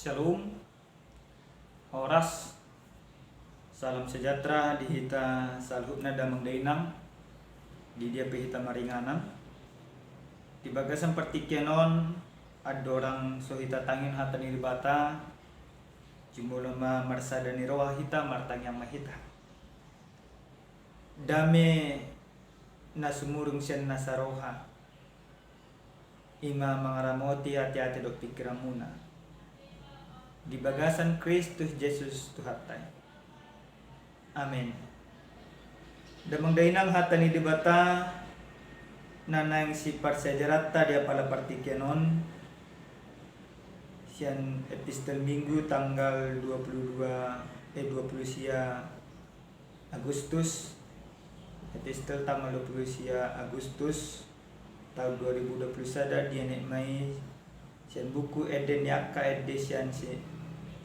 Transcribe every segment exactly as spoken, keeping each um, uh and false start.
Shalom. Horas. Salam sejahtera di hita saluhutna damang dainang, di dia pe hita maringanan. Di bagasan partingkian on, andorang so hita tangihon hata ni Debata, jumolo ma marsada ni roha hita, martangiang ma hita. Dame na sumurung sian nasa roha, i ma mangaramoti ateate dohot pingkiranmuna di bagasan Kristus Jesus Tuhanta i. Amen. Damang dainang, hata ni Debata na naeng siparsiajaranta di apala partingkian on, sian epistel Minggu tanggal dua puluh dua, eh, dua puluh sia Agustus, epistel tanggal dua puluh sia Agustus taon dua ribu dua puluh sada, dienet ma i sian buku Ende ni angka ende sian si,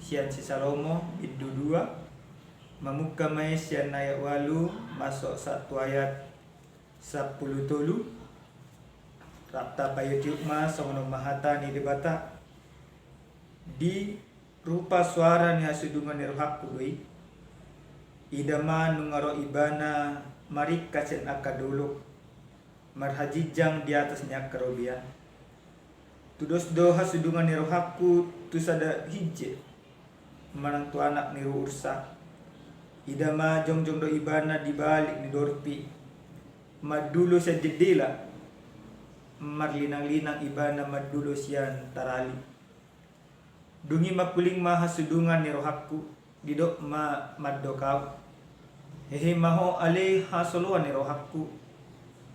sian si Salomo, bindu dua, mamungka ma i sian ayat ualu masuk sahat tu ayat sampulu tolu. Rap tapaihut-ihut ma, songon on ma hata ni Debata. Dirupa soara ni hasudungan ni rohangku do i. Ida ma nunga ro Ibana maringkat sian angka dolok, marhajinjang di atas ni angka robean. Tudos do hasudungan ni rohangku tu sada hinje manang tu anak ni ruhursa. Ida ma jongjong do Ibana di balik ni dorpi, mandulo sian jendela, marlinang-linang Ibana mandulo sian tarali. Dung i mangkuling ma hasudungan ni rohangku, didok ma mandok ahu: Hehe ma ho ale hasoloan ni rohangku,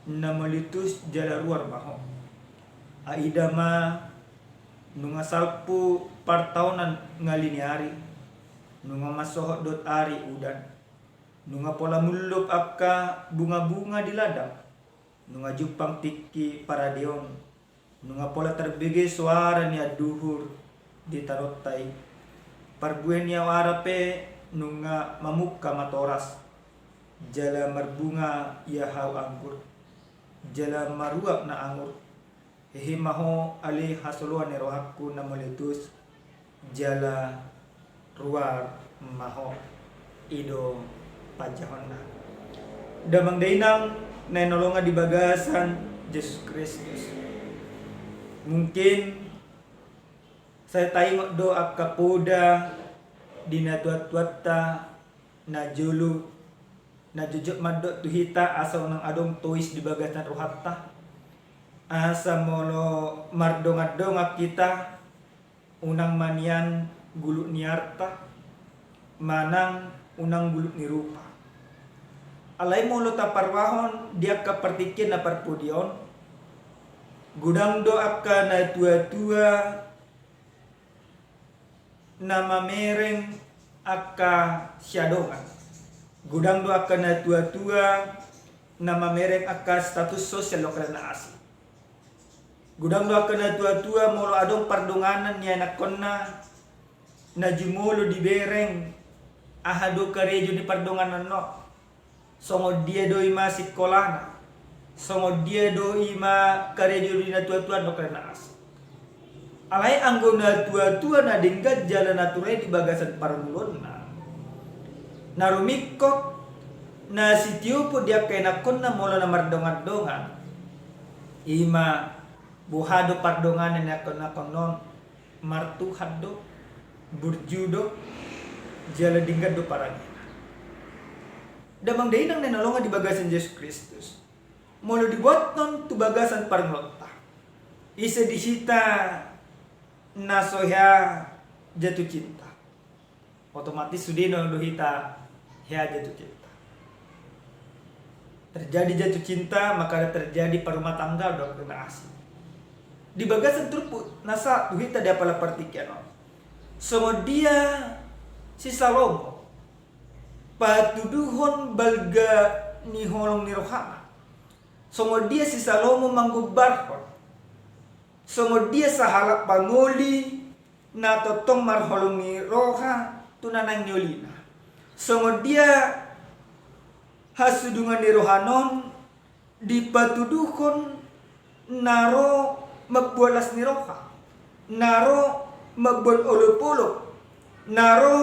na mauliutus jala ruar ma ho. Ai ida ma, nunga salpu partaonan ngali ni ari, nunga mansohot dohot ari udan, nunga pola mullup angka bunga-bunga di ladang, nunga jumpang tingki parade on, nunga pola tarbege soara ni anduhur di taronta i. Parbue ni aoara pe nunga mamungka matoras, jala marbunga ia hau anggur, jala maruap na angur. Hehe ma ho ale hasoloan ni rohangku na mauliutus, jala ruar ma ho. I do panjahonna. Damang dainang na hinaholongan di bagasan Jesus Kristus, mungkin sai taingot do angka poda di natuatuanta na jolo, na jotjot mandok tu hita asa unang adong tois di bagasan rohanta, asa molo mardongan-dongan hita, unang ma nian gulut ni arta manang unang gulut ni rupa. Alai molo taparrohahon di angka partingkian na parpudi on, godang do angka natuatua na mamereng angka siadongan. Godang do angka natuatua na mamereng angka status sosial dohot na asing. Godang do angka natuatua molo adong pardonganan ni anakkonna na jumolo dibereng aha do karejo ni pardonganan on. Songon dia do i ma sikolana, songon dia do i ma karejo ni natuatua dohot na asing. Alai anggo natuatua na denggan jala na ture di bagasan parngoluonna, na rumingkot, na sitiopon di angka anakkonna molo na mardongan-dongan, i ma boha do pardonganan ni anakkon-anakkon on, martuhan do, burju do, jala denggan do parange. Damang dainang na hinaholongan di bagasan Jesus Kristus, molo dibuathon tu bagasan parngoluonta, ise di hita na so hea jatuh cinta? Otomatis sude do hita hea jatuh cinta. Terjadi jatuh cinta, maka terjadi parrumatangga dohot na asing. Di bagasan turpuk na sahat tu hita di apala partingkian on, songon dia si Salomo patuduhon balga ni holong ni rohana. Songon dia si Salomo manggombarhon, songon dia sahalak pangoli na tongtong marholong ni roha tu na naeng niolina. Songon dia hasudungan ni rohana on dipatuduhon na ro mamboan las ni roha, na ro mamboan olopolop na ro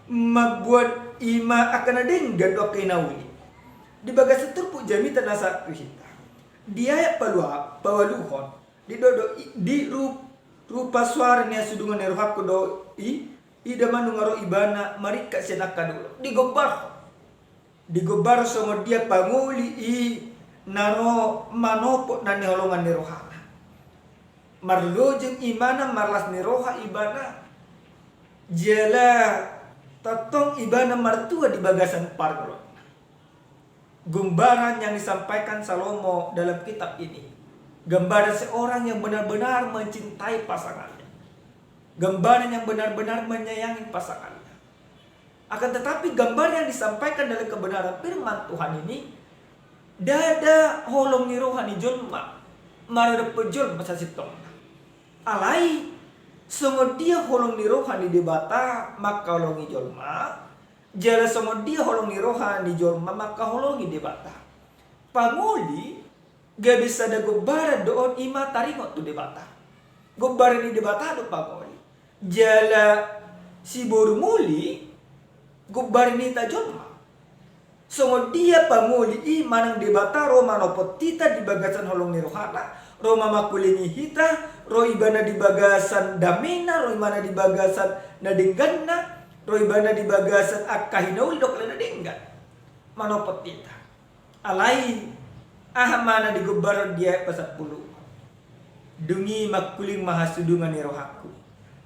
mamboan i ma angka na denggan dohot angka na uli. Di bagasan turpuk jamita na sahat tu hita, di ayat palu-, paualuhon, didok do i, di rup-, rupa soara ni hasudungan ni rohangku do i, ida ma nunga ro ibana maringkat sian angka dolok. Digombar, digombar songon dia pangoli i na ro manopot na niholongan ni rohana. Marlojong ibana, marlas ni roha ibana, jala tongtong ibana martua di bagasan parngoluonna. Gambaran yang disampaikan Salomo dalam kitab ini, gambaran seorang yang benar-benar mencintai pasangannya, gambaran yang benar-benar menyayangi pasangannya. Akan tetapi, gambar yang disampaikan dalam kebenaran firman Tuhan ini, ndada holong ni roha ni jolma maradophon jolma sasintongna. Alai songon dia holong ni roha ni Debata mangkaholongi jolma, jala songon dia holong ni roha ni jolma mangkaholongi Debata. Pangoli gabe sada gombaran do on, i ma taringot tu Debata. Gombaran ni Debata do pangoli. Jala siboru muli gombaran ni hita jolma. Songon dia pangoli i manang Debata ro manopot hita di bagasan holong ni rohana, ro mamangkulingi hita, ro ibana di bagasan damena, ro ibana di bagasan na dengganna, ro ibana di bagasan angka hinauli dohot na denggan manopot hita. Alai aha ma na digombarhon di ayat pasampulu? Dung i mangkuling ma hasudungan ni rohangku,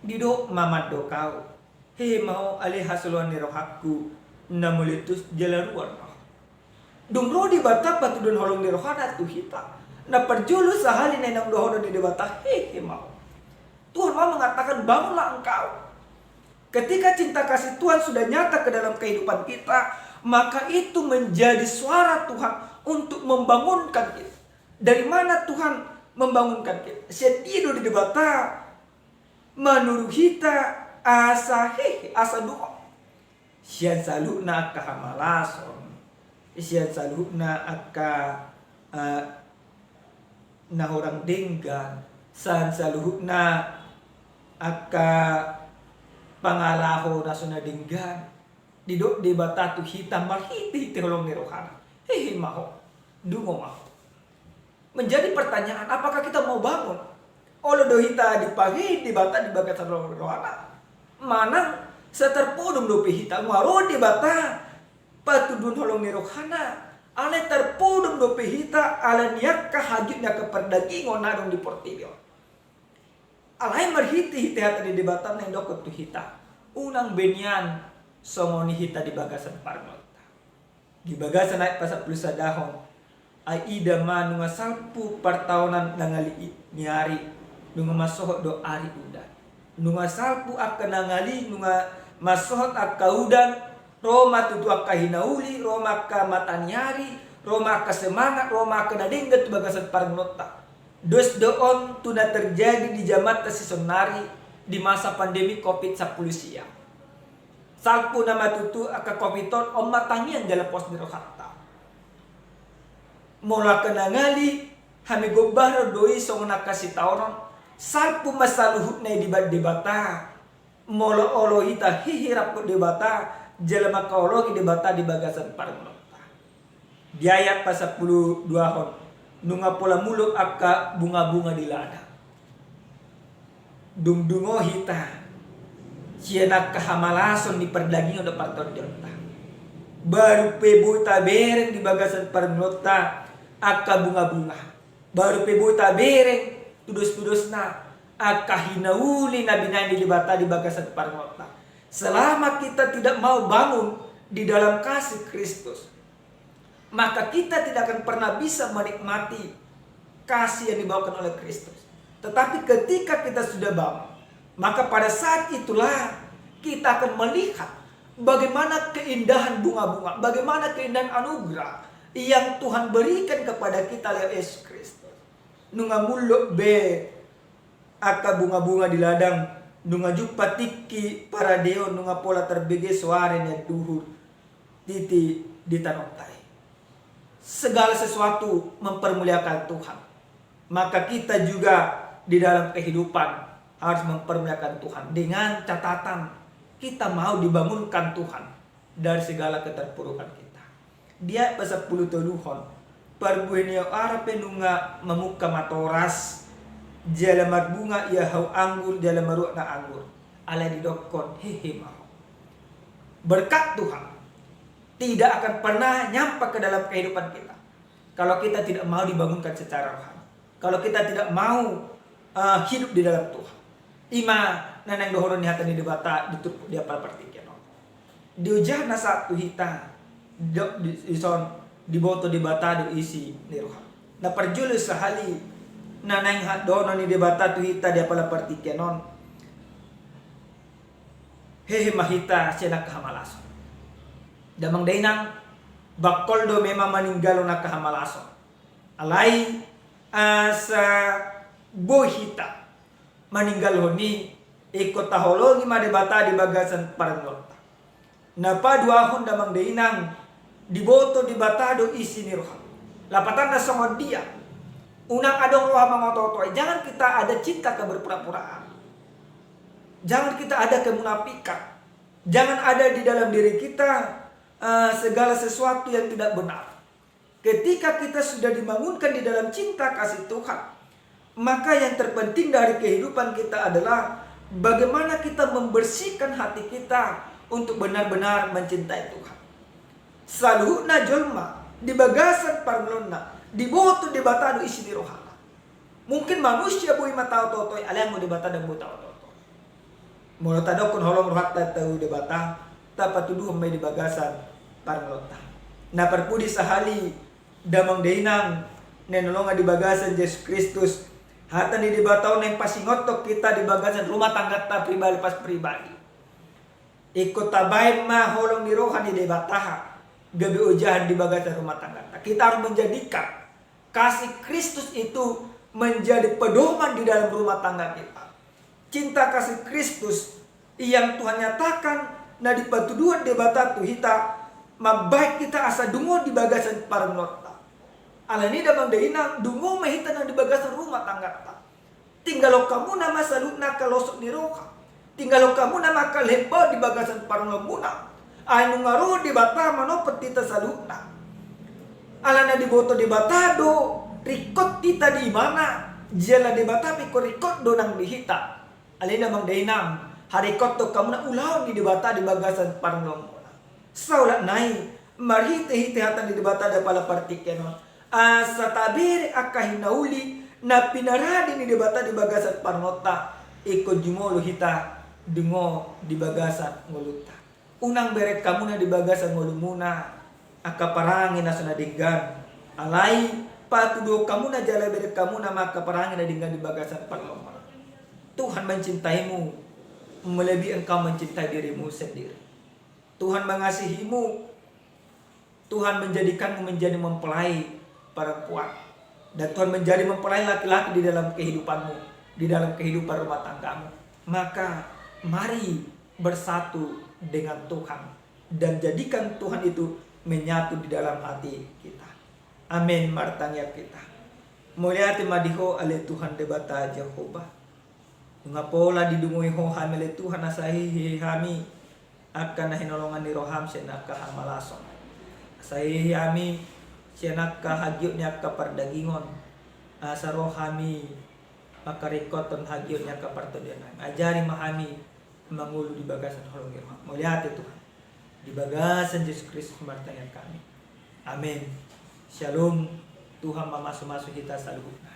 didok ma mandok ahu, hehe ma ho ale hasoloan ni rohangku na meletus jala ruar ma ho. Dung ro Debata patuduhon holong ni rohana tu hita, na parjolo sahali na inang dohonon ni Debata, hehe ma ho. Tuhan ma mengatakan, bangunlah engkau. Ketika cinta kasih Tuhan sudah nyata ke dalam kehidupan kita, maka itu menjadi suara Tuhan untuk membangunkan kita. Dari mana Tuhan membangunkan kita? Sian dia do Debata manuru hita asa hehe, asa dohot. Sian saluhutna angka hamalason, sian saluhutna angka, eh, na hurang denggan, sian saluhutna angka pangalaho na so na denggan, didok Debata tu hita marhitehite holong ni rohana, hehe ma ho, dungo ma ho. Menjadi pertanyaan, apakah kita mau bangun? Olo do hita dipahehe Debata di bagasan rohana? Manang sai tarpodom dope hita? Nunga ro Debata patuduhon holong ni rohana, alai tarpodom dope hita ala ni angka hajut ni angka pardagingon na adong di portibi on. Alai marhitehite hata ni Debata na nidok tu hita, unang be nian songon i hita di bagasan parngoluonta. Di bagasan ayat pasampulu sadahon, ai ida ma nunga salpu partaonan na ngali i ni ari, nunga mansohot do ari udan. Nunga salpu angka na ngali, nunga mansohot angka udan, ro ma tutu angka hinauli, ro ma angka mata ni ari, ro ma angka semangat, ro ma angka na denggan tu bagasan parngoluonta. Dos do on tu na terjadi di jamanta sisonari di masa pandemi covid sampulu sia. Salpu nama tutu angka covid on, on ma tangiang jala pos ni rohanta. Molo angka na ngali, hami gombarhon do i songon angka sitaonon, salpu ma saluhutna i dibahen Debata. Molo olo hita hehe rap dohot Debata, jala mangkaholongi Debata di bagasan parngoluonta. Di ayat pasampulu duahon, nunga pola mulak angka bungabunga di ladang. Dung dungo hita sian angka hamalason ni pardagingon dohot partondionta, baru pe boi tabereng di bagasan parngoluonta angka bungabunga. Baru pe boi tabereng tudostudosna angka hinauli na binahen ni Debata di bagasan parngoluonta. Selama kita tidak mau bangun di dalam kasih Kristus, maka kita tidak akan pernah bisa menikmati kasih yang dibawakan oleh Kristus. Tetapi ketika kita sudah bangun, maka pada saat itulah kita akan melihat bagaimana keindahan bunga-bunga, bagaimana keindahan anugerah yang Tuhan berikan kepada kita lewat Yesus Kristus. Nunga mulak be angka bungabunga di ladang, nunga jumpa tingki paradeon, nunga pola tarbege soare ni anduhur titi di tano on. Segala sesuatu mempermuliakan Tuhan. Maka kita juga di dalam kehidupan harus mempermuliakan Tuhan dengan catatan kita mau dibangunkan Tuhan dari segala keterpurukan kita. Di ayat pasampulu toluhon, parbue ni au ara pe nunga mamungka matoras, jala marbunga ia hau anggur, jala maruak na anggur. Alai didokkon hehe ma ho. Berkat Tuhan tidak akan pernah nyampe ke dalam kehidupan kita kalau kita tidak mau dibangunkan secara rohani. Kalau kita tidak mau, eh, hidup di dalam Tuhan. Ima na naeng dohonon ni hata ni Debata di turpuk di apala partingkian on. Di ojahan na sahat tu hita, do-, di, dison diboto Debata do isi ni roha. Na parjolo sahali na naeng ha-, dohonon ni Debata tu hita di apala partingkian on. Hehe ma hita sian angka hamalason. Damang dainang, bangkol do memang maninggalhon angka hamalason. Alai asa boi hita maninggalhon i, ingkon taholongi ma Debata di bagasan parngoluonta. Na paduahon damang dainang, diboto Debata do isi ni roha. Lapatanna songon dia? Unang adong roha mangoto-oto i. Jangan kita ada cinta keberpura-puraan. Jangan kita ada kemunafikan. Jangan ada di dalam diri kita, eh, segala sesuatu yang tidak benar. Ketika kita sudah dibangunkan di dalam cinta kasih Tuhan, maka yang terpenting dari kehidupan kita adalah bagaimana kita membersihkan hati kita untuk benar-benar mencintai Tuhan. Saluhutna jolma di bagasan parngoluonna diboto Debata do isi ni rohana. Mungkin manusia boi ma taoto-oto i, alai anggo Debata ndang boi taoto-oto i. Molo tadokkon holong rohanta tu Debata, tapatuduhon ma i di bagasan parngoluonta. Na parpudi sahali, damang dainang na hinaholongan di bagasan Jesus Kristus, hata ni Debata on naeng pasingothon hita di bagasan rumah tangganta pribadi pas pribadi. Ingkon tabaen ma holong ni roha ni Debata gabe ojahan di bagasan rumah tangganta. Kita harus menjadikan kasih Kristus itu menjadi pedoman di dalam rumah tangga kita. Cinta kasih Kristus yang Tuhan nyatakan na dipatuduhon Debata tu hita, mambahen hita asa dungo di bagasan parngoluonta. Alani damang dainang, dungo ma hita na di bagasan rumah tangganta. Tinggalhon hamuna ma saluhutna angka losok ni roha. Tinggalhon hamuna ma angka lembo di bagasan parngoluonmuna. Ai nunga ro Debata manompa hita saluhutna. Alana diboto Debata do ringkot hita di ibana. Jala Debata pe ingkon ringkot do nang di hita. Alani damang dainang, haringkothon hamuna ulaon ni Debata di bagasan parngoluonmuna. Saolat nai, marhite-hite hata ni Debata di apala partingkian on, asa taberek angka hinauli na pinarade ni Debata di bagasan parngoluonta, ingkon jumolo hita dungo di bagasan ngolunta. Unang berek hamuna di bagasan ngolumuna angka parange na so na denggan. Alai patuduhon hamuna jala berek hamuna ma angka parange na denggan di bagasan parngoluonmuna. Tuhan mencintaimu melebihi engkau mencintai dirimu sendiri. Tuhan mengasihimu. Tuhan menjadikanmu menjadi mempelai perempuan. Dan Tuhan menjadi mempelai laki-laki di dalam kehidupanmu, di dalam kehidupan rumah tanggamu. Maka mari bersatu dengan Tuhan dan jadikan Tuhan itu menyatu di dalam hati kita. Amin. Martangiang hita. Mauliate ma di Ho ale Tuhan Debata Jahowa. Nunga pola didungoi Ho hami ale Tuhan, asa hehe hami angka na hinaholongan ni roham sian angka hamalason. Asa hehe hami sian angka hagiot ni angka pardagingon. Asa ro hami mangkaringkothon hagiot ni angka partondion nami. Ajari ma hami mangolu di bagasan holong ni roham. Mauliate Tuhan. Di bagasan Jesus Kristus martangiang hami. Amin. Syalom. Tuhan mamasu-masu hita saluhutna.